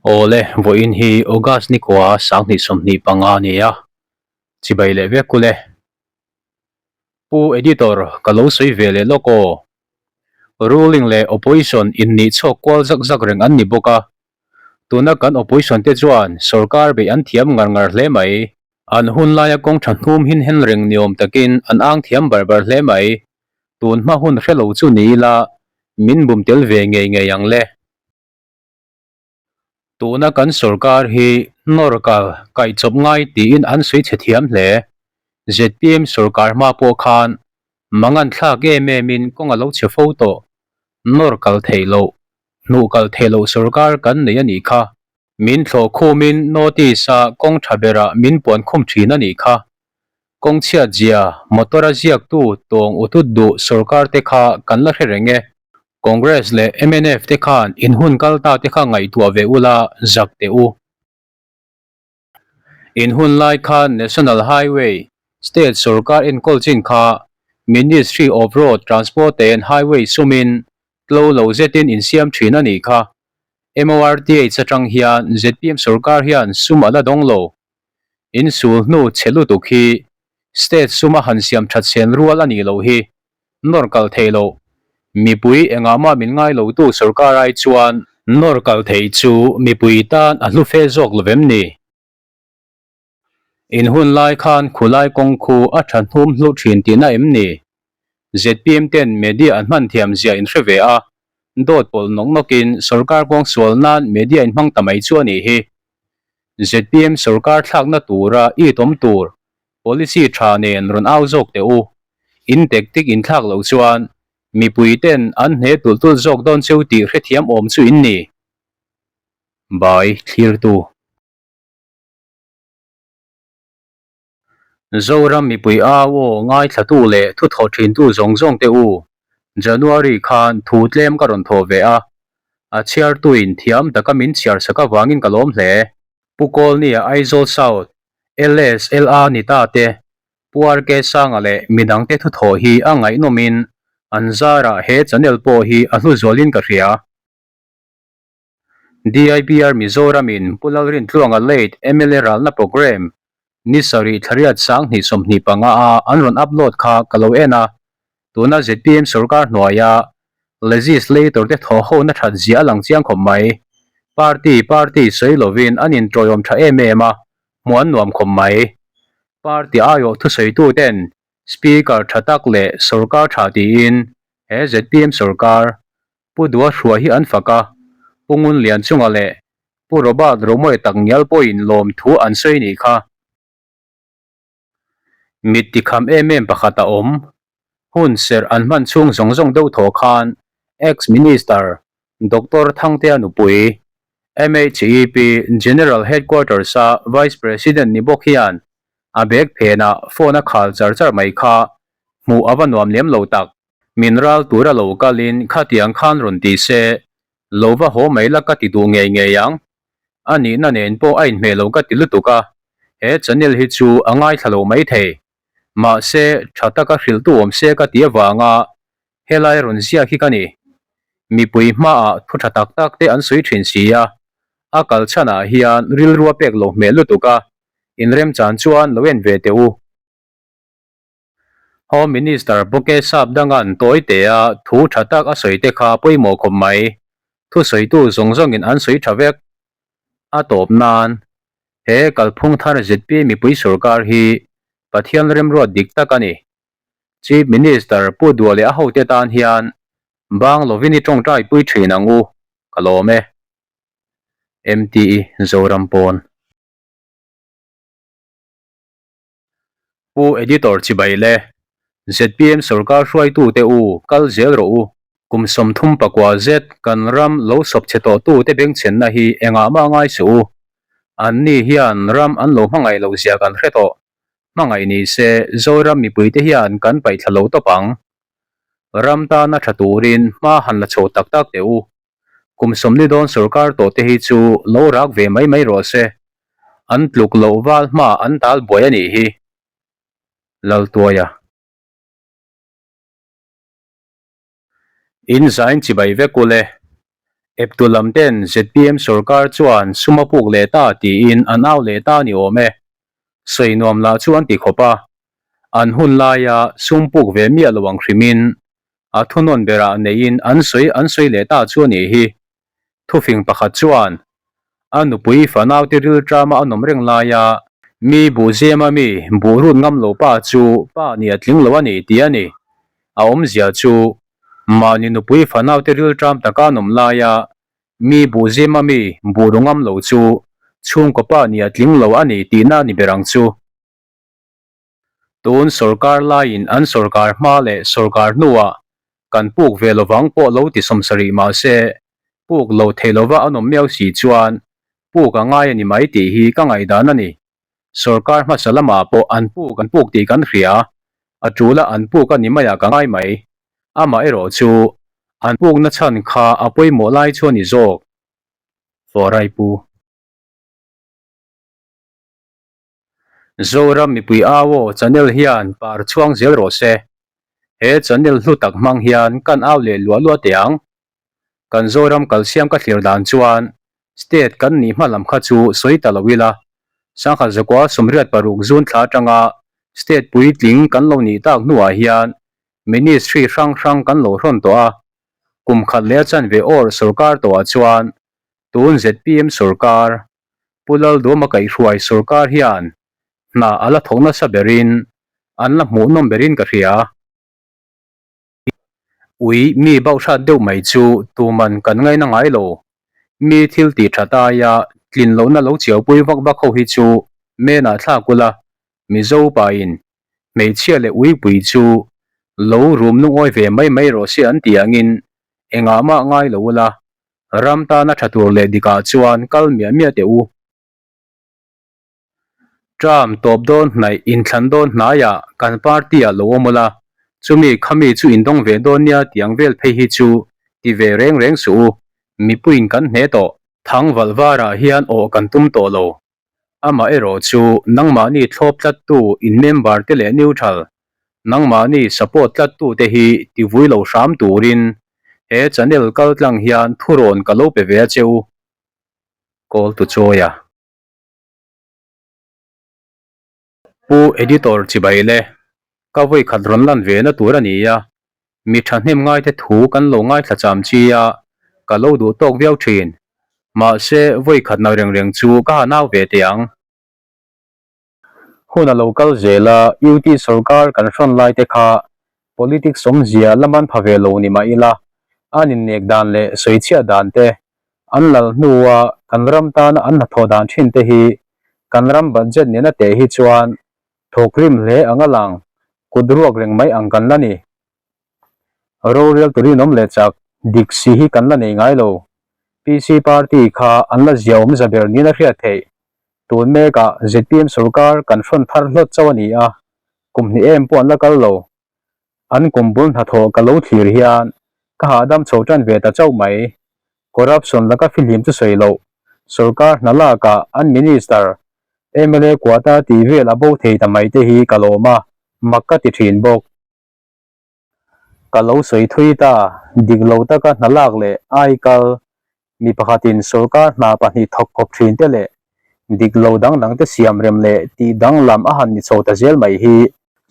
Awle, vawiin hi August ni kua 2025 a ni a, chibai leh vek kul e. Pu Editor, ka lo sawi ve leh lawk aw. Ruling leh Opposition innih chhuak kual zak zak reng an ni bawk a, tuna kan Opposition te chuan sorkar beih an thiam ngar ngar hle mai. An hun laia kawng tha hnum hin hen reng ni awm takin an ang thiam bar bar hle mai. Tun hma hun hre lo chu ni ila min bum tel ve ngei ngei ang le. Tuna kan sorkar hi nawr kal kaihchawp ngai tiin an sawi chhe thiam hle. Zpm sorkar hma pawh khan mangan thlak em em in kawng a lo chhe fo tawh. Nawr kal theih loh, hnuh kal theih loh sorkar kan nei a nih kha. Min thlawh khumin notice a kawng tha berah min puan khum thin a nih kha. Kawng chhiat zia, motor a ziaktu tawng utut duh sorkar te kha kan la hre reng e. Congress leh mnf te khan in hun kal ta te kha ngaihtuah ve ula zak teh u. In hun lai khan National Highway, State sorkar enkawl chin kha Ministry of Road Transport and Highway sumin tlo lo zetin in siam thin a nih kha. MORTH atang hian zpm sorkar hian sum a la dawng lo. In sul hnu chhe lutuk hi State suma han siam that sen rual a nih loh hi. Nawr kal thei loh. Mipui engah mah min ngai lotu sorkar ai chuan nawr kal thei chu mipui tan a hlu fe zawk lo vem ni? In hun lai khan khulai kawng khu a tha hnum hlu thin tihna em ni? Zpm ten media an hman thiam zia in hre ve a, dawt pawlh nawk nawkin sorkar kawng sual nan media in hmang ta mai chu a nih hi. Zpm sorkar thlakna tura it awm tur Policy tha nen rawn au zawk teh u. In tactic in thlak loh chuan mipui ten an hne tulh tulh zawk dawn cheu tih hrethiam awm chu in ni. Bai thlirtu. Zoram mipui au aw ngaithlatu leh thu thawh thintu zawng zawng te u, January khan thu tlem ka rawn thawh ve a, a chhiartuin thiam taka min chhiar sak avangin ka lawm hle. Pu Kawlnia Aizawl South LSLA ni ta te, Pu RK Sanga leh midangte thuthawh hi a ngaihnawmin an zarah he channel pawh hi a hlu zualin ka hria. DIPR Mizoramin Pu Lalrintluanga late mla ralna programme ni sarih thlariat 2025 a an rawn upload kha ka lo en a, Tuna zpm sorkar hnuaia legislator te thawh hona that zia a lang chiang khawp mai. Party party sawi lovin an inṭawiawm tha em em a, hmuh an nuam khawp mai. Party aiawh thusawitu ten Speaker tha tak leh sorkar tha tiin he zpm sorkar Pu Dua Hrua hi an fak a, Pu Ngun Lian chunga leh Pu Robert Romawia tak ngial pawhin lawmthu an sawi nih kha. Mit tikham em em pakhat a awm. Hun serh an hman chhung zawng zawng deuh thaw khan Ex-Minister Doctor Thangtea nupui, MHEP General Headquarters-a Vice President ni bawk hian a bag phenah phone a khal char char mai kha hmuh a va nuam lem lo tak. Min ral tura lo kalin khatiang khan rawn ti se, lo va haw mai la ka ti duh ngei ngei ang. A nihna nen pawh a inhmeh lo ka ti lutuk a, he channel hi chu a ngaithla lo maithei. Mahse, tha taka hrilhtu awm se ka ti avanga helai rawn ziak hi ka ni. Mipui hmaah thu tha tak tak te an sawi thin si a, a kal chhanah hian rilru a pek lo hmel lutuk a, inremchan chuan lo en ve teh u. Home Minister Bawke Sap danga'n tawi tea thu tha tak a sawi te kha pawimawh khawp mai. Thusawitu zawng zawngin an sawi tha vek. A tawp nan, he kalphung thar ZP mipui sorkar hi Pathian remruat dik tak a ni. Chief Minister Pu Dua leh a hote tan hian bang lovin i tawngtai pui thin ang u, ka lawm e. MTE Zoram pawn. Pu Editor chibai le, zpm sorkar hruaitute u kal zel rawh u. Kum 34 zet kan ram lo sawp chhe tawhtute bengchhenna hi engah mah ngai suh u. Anni hian ram an lo hmangaih loh zia kan hre tawh. Hmangaih ni se Zoram mipuite hian kan paihthla lo tawp ang. Ram tana tha turin hma han la chho tak tak teh u. Kum sawmli dawn sorkar tawh te hi chu lo rak ve mai mai rawh se. An tluk loh val hma an tal buai a nih hi. Laltuaia. In zain chibai vek ule. Eptu lam ten zpm sorkar chuan sum a puk leh ta tiin an au leh ta ni awm e. Sawi nuam lah chu an ti khawp a. An hun laia sum puk ve miah lo ang hrimin a thunawn berah neiin an sawi an sawi leh ta chu a nih hi. Thufing pakhat chuan a nupui fanaute rilṭama a nawm reng laia mi buh zema mi buh rut ngam lo pa chu pa nih a tling lo a ni tih a ni. A awmzia chu mahni nupui fanaute rilṭam taka a nawm laia mi buh zema mi buh ru ngam lo chu chhungkaw pa nih a tling lo a ni tihna a ni ber ang chu. Tun sorkar laiin an sorkar hma leh sorkar hnuah kan puk ve lovang pawh lo ti sawmsarih mah se, puk lo thei lova an awm miau si chuan puk a ngai a ni mai tih hi ka ngaihdan a ni. Sorkar hmasa lamah pawh an puk an puk tih kan hria, a tula an puk a ni maiah ka ngai mai. Amaherawh chu an pukna chhan kha a pawimawh lai chu a ni zawk. Fawraipu. Zoram mipui au aw channel hian par chhuang zel rawh se. He channel hlu tak hmang hian kan au leh luah luah teh ang. Kan Zoram kalsiam ka thlir dan chuan state kan nih hma lam kha chu sawi ta lo ila. Sangha zakua 86 June thla atanga state puitling kan lo nih tak hnuah hian ministry hrang hrang kan lo hrawn tawh a. Kum khat leh a chanve awr sorkar tawhah chuan tun zpm sorkar Pu Lalduama kaihhruai sorkar hian hna a la thawk nasa berin an la hmuhnawm berin ka hria. Ui, mi bauh hrat deuh mai chu tuman kan ngaina ngai lo. Mi thil tih that aia tlin lohna lo chiaupui vak vak ho hi chu menah thlak ula, Mizo pain hmeichhia leh uipui chu lo rum lungawi ve mai mai rawh se an tih angin engah mah ngai lo ula, Ram tana tha tur leh dikah chuan kal miah miah teh u. Term tawp dawn hnaih inthlan dawn hnaiah kan party ah lo awm ula, chumi khami chu indawng ve dawn nia tih ang vel phei hi chu ti ve reng reng suh u, mipuiin kan hne tawh. Thang valh varah hian awh kan tum tawh lo. Amaherawh chu nangmahni thlawp tlattu in member te leh neutral nangmahni support tlattu te hi ti vui lo hram turin he channel kal tlang hian thurawn ka lo pe ve a che u. Call to Chawia. Pu Editor chibai le, ka vawi khat rawn lan ve na tur a ni a, mi thahnem ngaite thu kan lo ngaithla cham chi a, ka lo duh tawk viau thin. Mahse, vawi khat na reng reng chu ka han au ve teh ang. Hun a lo kal zel a, UT sorkar kan hrawn lai te kha politics awmzia la man pha ve lo ni mah ila, an innek dan leh sawichhiah dan te, an lal hnua kan ram tana an hnathawh dan thin te hi kan ram budget nena teh hi chuan thawkrim hle ang a lang, kut ruak reng mai ang kan la ni. Rorel turin awm leh chak dik si hi kan la nei ngai lo. PC party kha an la zia awm za ber niin a hriat theih. Tun mekah zpm sorkar kan hrawn thar hlawt chauh a ni a, kum hnih em pawh an la kal lo. An kum bul hnathawh ka lo thlir hian ka hahdam chho tan ve ta chauh mai. Corruption laka fihlim chu sawi loh, sorkar hna lakah an minister, mla quota tih vel a bo thei ta mai te hi ka lawm a, mak ka ti thin bawk. Ka lo sawi thui ta, dik lo taka hna lak leh ai kal, mi pakhatin sorkar hna pahnih thawk khawp thin te leh dik lo dang dang te siam rem leh tih danglam a han ni chho ta zel mai hi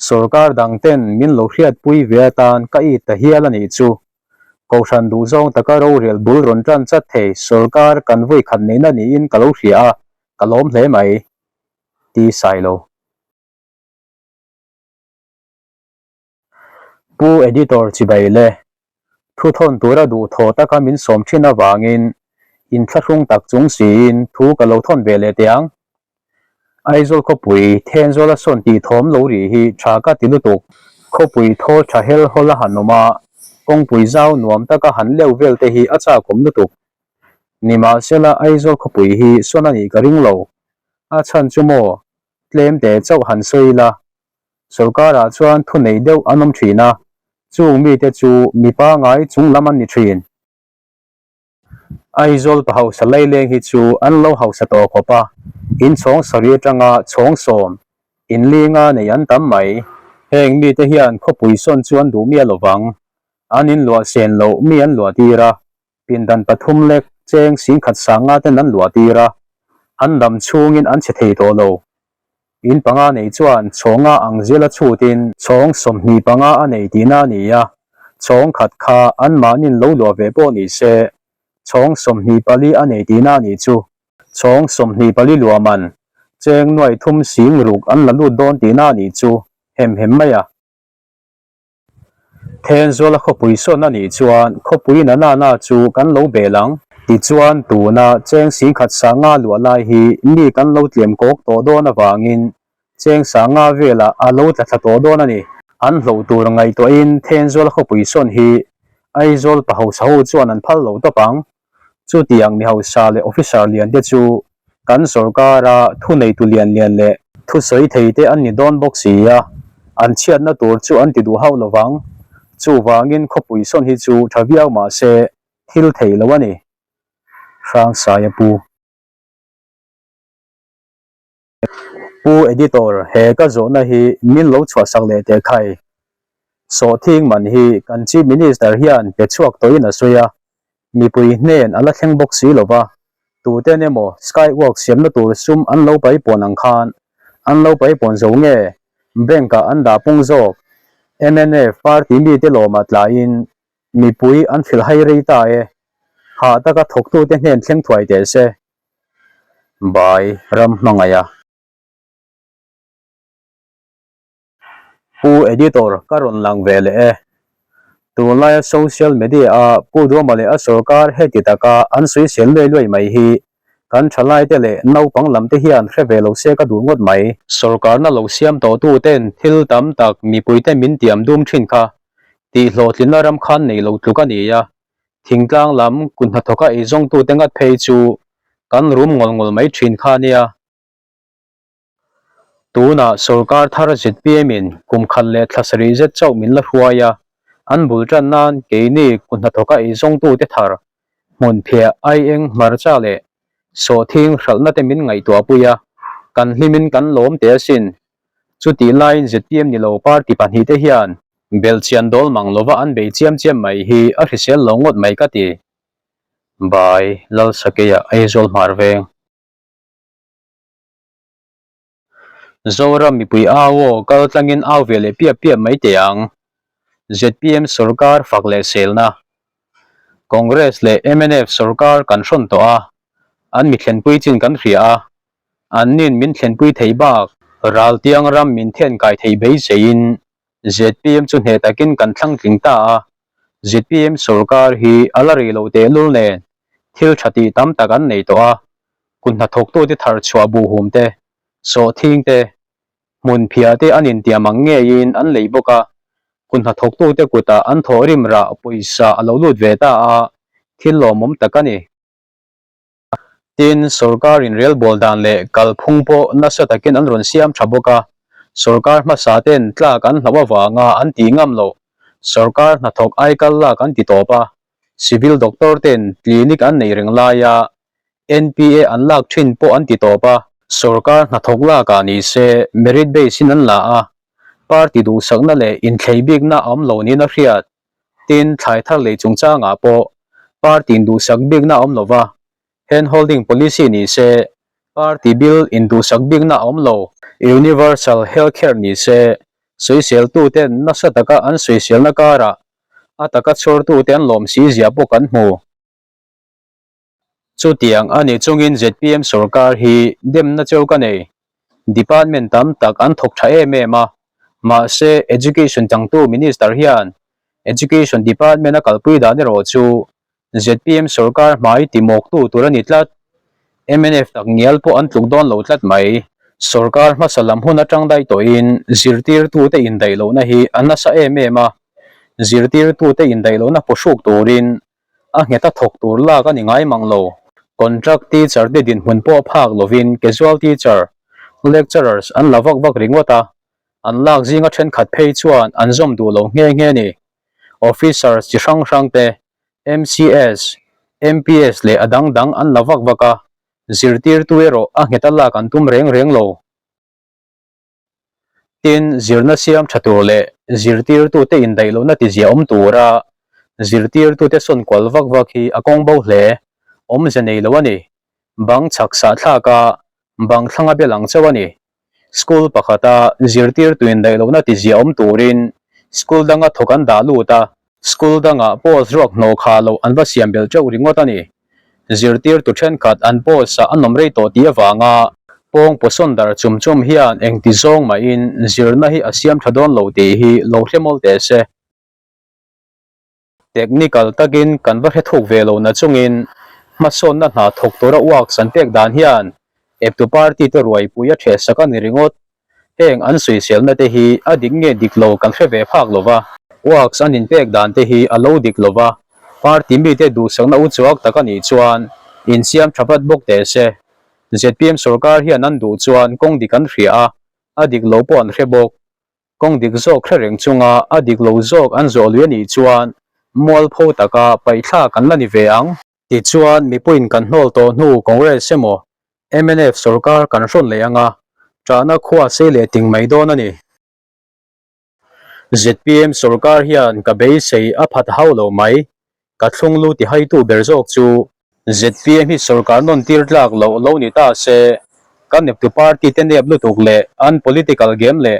sorkar dang ten min lo hriatpui ve atan ka it ta hial a nih chu. Kohhran duhzawng taka rorel bul rawn tan chat thei sorkar kan vawi khat neihna niin ka lo hria a, ka lawm hle mai. Ti Sailo. Pu Editor chibai le, thu thawn tura duhthawh taka min sawm thin avangin inthlahrung tak chung siin thu ka lo thawn ve leh teh ang. Aizawl khawpui Thenzawl a sawn tih thawm lo rih hi tha ka ti lutuk. Khawpui thawl tha hel hawl a han awm a, kawngpui zau nuam taka han leu vel te hi a chakawm lutuk. Nimahsela Aizawl khawpui hi sawn a nih ka ring lo. A chhan chu maw, tlem te chauh han sawi ila, Sorkarah chuan thu nei deuh an awm thin a, chung mite chu mi pangai chung lam an ni thin. Aizawl pa hausa laileng hi chu an lo hausa tawh khawp a, in chhawng sarih atanga chhawng sawm, in linga nei an tam mai. Heng mite hian khawpui sawn chu an duh miah lovang, an inluah sen loh mi an luah tir a. Pindan pathum lek cheng singkhat sanga ten an luah tir a, an dam chhungin an che thei tawh lo. In panga nei chuan chhawnga ang zela chhutin chhawng 25 a nei tihna a ni a, chhawng khat kha anmahnin lo luah ve pawh ni se, chhawng 24 a nei tihna a nih chu. Chhawng 24 luah man cheng nuai thum sing ruk an la lut dawn tihna a nih chu hem hem mai a. Thenzuala khawpui sawn a nih chuan khawpui na na na chu kan lo bel ang. Tichuan tuna cheng singkhat sanga luah lai hi mi kan lo tlem kawk tawh dawn avangin cheng sanga velah a lo tla thla tawh dawn a ni. An hloh tur ngaihtuahin Thenzuala khawpui sawn hi Aizawl pa hausa ho chuan an phal lo tawp ang. Chutiang mi hausa leh officer lian te chu kan sorkara thuneitu lian lian leh thusawi thei te an ni dawn bawk si a, an chhiatna tur chu an ti duh hauh lo vang. Chuvangin khawpui sawn hi chu tha viau mah se thil thei lo a ni. Hrangsaia Pu. Pu Editor, he ka zawhna hi min lo chhuahsak leh teh khai. Sawhthing man hi kan Chief Minister hian pe chhuak tawhin a sawi a, mipui hnen a la thleng bawk si lo va, tuten emaw Skywalk siamna tur sum an lo paipawn ang khan an lo paipawn zo nge Bank-ah an dah pung zawk? Mnf party mite lawmah tlaiin mipui an hrilhhai rei ta e, hah taka thawktute hnen thleng thuai teh se. Bai ram hmangaih a. Pu Editor ka rawn lang ve leh e. Tunlaia social media a Pu Duama leh a sorkar heti taka an sawisel luai luai mai hi kan thalaite leh naupang lam te hian hre ve lo se ka duh ngawt mai. Sorkarna lo siam tawh tu ten thil tam tak mipuite min tiam dum thin kha tih hlawhtlinna ram khan nei lo tluk a ni a, Thingtlang lam kut hnathawka eizawngtute ngat phei chu kan rum ngawl ngawl mai thin kha nia. Tunah sorkar thar zpm in kum khat leh thla sarih zet chauh min la hruai a, an bul tan nan keini kut hnathawka eizawngtute thar hmun phiah aieng hmarcha leh sawhthing hralhna te min ngaihtuah pui a, kan hlimin kan lawm teh asin. Chutih laiin zpm ni lo party pahnihte hian Belhchian dawl mang lova an bei chiam chiam mai hi a hrisel lo ngawt mai ka ti. Bai Lalsakeia Aizawl Hmar Veng. Zoram mipui au aw kal tlangin au ve leh piap piap mai teh ang. Zpm sorkar fak leh selna. Congress leh mnf sorkar kan hrawn tawh a, an mi thlenpui chin kan hria a, An nin min thlenpui thei bak. Raltiang ram min then kai thei beiseiin zpm chu hneh takin kan thlang tling ta a. Zpm sorkar hi a la rih loh tehlul nen thil tha tih tam tak an nei tawh a. Kut hnathawktute thar chhuah buhhum te, sawhthing te, hmun phiah te an intiam ang ngeiin an lei bawk a. Kut hnathawktute kutah an thawhrim rah pawisa a lo lut ve ta a, thil lawmawm tak a ni. Tin, sorkar inrelbawl dan leh kalphung pawh nasa takin an rawn siam tha bawk a, sorkar hmasa ten tlak an hlauh avanga an tih ngam loh, sorkar hnathawk aikal lak an ti tawp a, civil doctor ten clinic an neih reng laia NPA an lak thin pawh an ti tawp a, sorkar hnathawk lakah ni se merit base in an la a, party duhsakna leh inthlei bikna a awm lo niin a hriat. Tin, thlai thar lei chungchangah pawh party induhsak bikna a awm lo va, hand holding policy ni se, party bil induhsak bikna a awm lo. Universal health care ni se, sawiseltuten nasa taka an sawiselna karah a taka chhawrtute an lawm si zia pawh kan hmu. Chutiang a ni chungin zpm sorkar hi demna cheu ka nei. Department tam tak an thawk tha em em a, mahse Education changtu Minister hian Education Department a kalpui dan erawh chu zpm sorkar hmai timawktu tur a ni tlat. Mnf tak ngial pawh an tluk dawn lo tlat mai. Sorkar hmasa lam hun atang daih tawhin zirtirtute indaih lohna hi a nasa em em a, zirtirtute indaih lohna pawhruk turin a nghet a thawk tur lak a ni ngai mang lo. Contract teacher te dinhmun pawh phak lovin casual teacher, lecturers an la vak vak ringawt a, an lak zinga thenkhat phei chuan an zawm duh lo nghe nghe ni. Officers chi hrang hrang te, MCS, MPS leh a dang dang an la vak vak a, zirtirtu erawh a nghet a lak an tum reng reng lo. Tin, zirna siam tha tur leh zirtirtute indaih lohna tizia awm tura Zirtirtute sawn kual vak vak hi a kawng bo hle. Awmze nei lo a ni. Bang chhak sah thlak a, bang thlang a bel ang chauh a ni. School pakhata zirtirtu indaih lohna ti ziah awm turin school danga thawk an dah lut a, school dangah post ruak hnawh khah loh an va siam belh teuh ringawt a ni. Zirtirtu thenkhat an post ah an awm rei tawh tih avanga pawng pawsawn dar chum chum hian engti zawng mahin zirna hi a siam tha dawn lo tih hi lo hre mawl teh se. Technical takin kan va hre thuk ve lo na chungin hmasawnna hna thawk tura works an pek dan hian eptu party te ruaipui a theh sak a ni ringawt. Heng an sawiselna te hi a dik nge dik lo kan hre ve phak lo va. Works an inpek dan te hi a lo dik lo va, party mite duhsakna uchuak tak a nih chuan insiam tha vat bawk teh se. Zpm sorkar hian an duh chuan kawng dik an hria a, a dik lo pawh an hre bawk. Kawng dik zawk hre reng chunga a dik lo zawk an zawh lui a nih chuan mualpho taka paihthlak an la ni ve ang. Tichuan, mipuiin kan hnawl tawh hnu Congress emaw mnf sorkar kan hrawn leh anga ṭahna khua sei leh ting mai dawn a ni. Zpm sorkar hian ka beisei a phat hau lo mai. Ka thlung lu tihaitu ber zawk chu zpm hi sorkar nawn tir tlak loh lo ni ta se, kan eptu party te nep lutuk leh an political game leh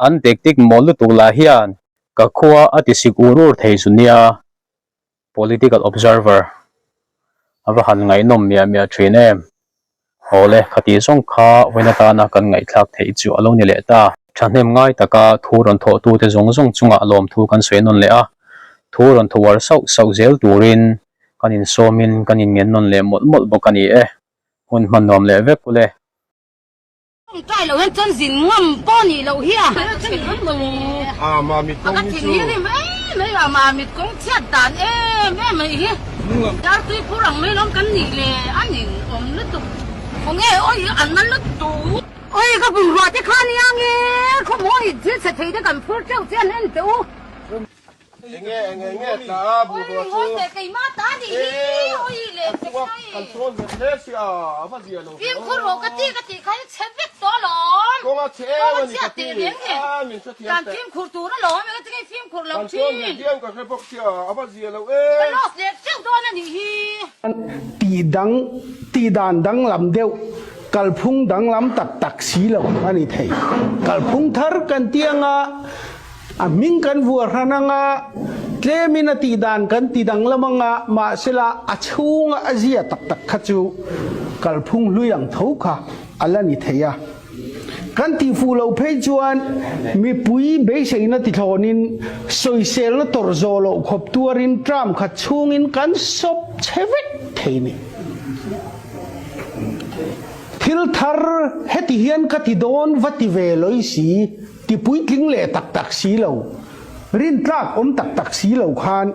an tactic mawl lutuk lah hian ka khua a ti sik ur ur thei zu nia. Political Observer a va han ngaihnawm miah miah thin em. Awle, khati zawng kha vawiin atana kan ngaihthlak theih chu a lo ni leh ta. Thahnem ngai taka thu rawn thawhtute zawng zawng chungah lawmthu kan sawi nawn leh a, thu rawn thawuar sauh sauh zel turin kan insawmin kan inngen nawn leh mawlh mawlh bawk a ni e. Hun hman nuam leh vek ule. Tawngtai loh hian chuan zin ngam pawh nih loh hi a. Ka thin hi rim em mai a, Mamit kawng chhiat dan em em mai hi. Dartui phur ang mai lawm kan nih le a nin awm lutuk. Khawnge awi an na lutuk. Awi ka bungrua te kha nia nge khawmawi thil chhe thei te kan phur teuh che an en teh u. Enge enge nge tla a bungrua chu. Awi keimah ta nih hi awi le Kan sawn ve hle si a a va zia lo ve aw. Fimkhur rawh ka ti ka tih kha hi chhe vek tawh alawm. Kawng a chhe em a ni ka ti a min hrethiam Kan teh. fimkhur tur alawm enge tinge fimkhur lo Kan sawn ve thin. viau ka hre bawk sia a va zia lo e. Ka loss leh teuh dawn a nih hi. Tih dang tih dan danglam deuh kalphung danglam tak tak si lo a ni thei. Kalphung thar kan ti anga A hming kan vuah hran anga, tlemin a tih dan kan ti danglam anga, mahsela a chhunga a zia tak tak kha chu kalphung hlui ang tho kha a la ni thei a. Kan tih fuh loh phei chuan mipui beiseina tithlawnin sawiselna tawrh zawh loh khawp tuarin term khat chhungin kan sawp chhe vek thei ni. Thil thar heti hian ka ti dawn va ti ve lawih si. Ti puitling leh tak tak si lo, rintlak awm tak tak si lo khan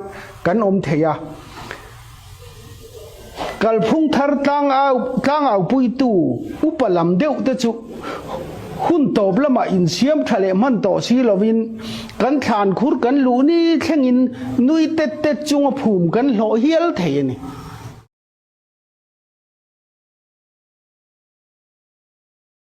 kan awm thei a. Kalphung thar tlangau tlangaupuitu upa lam deuh te chu hun tawp lamah insiam tha leh hman tawh si lovin kan thlan khur kan luh ni thlengin nui tet tet chunga phum kan hlawh hial thei a ni.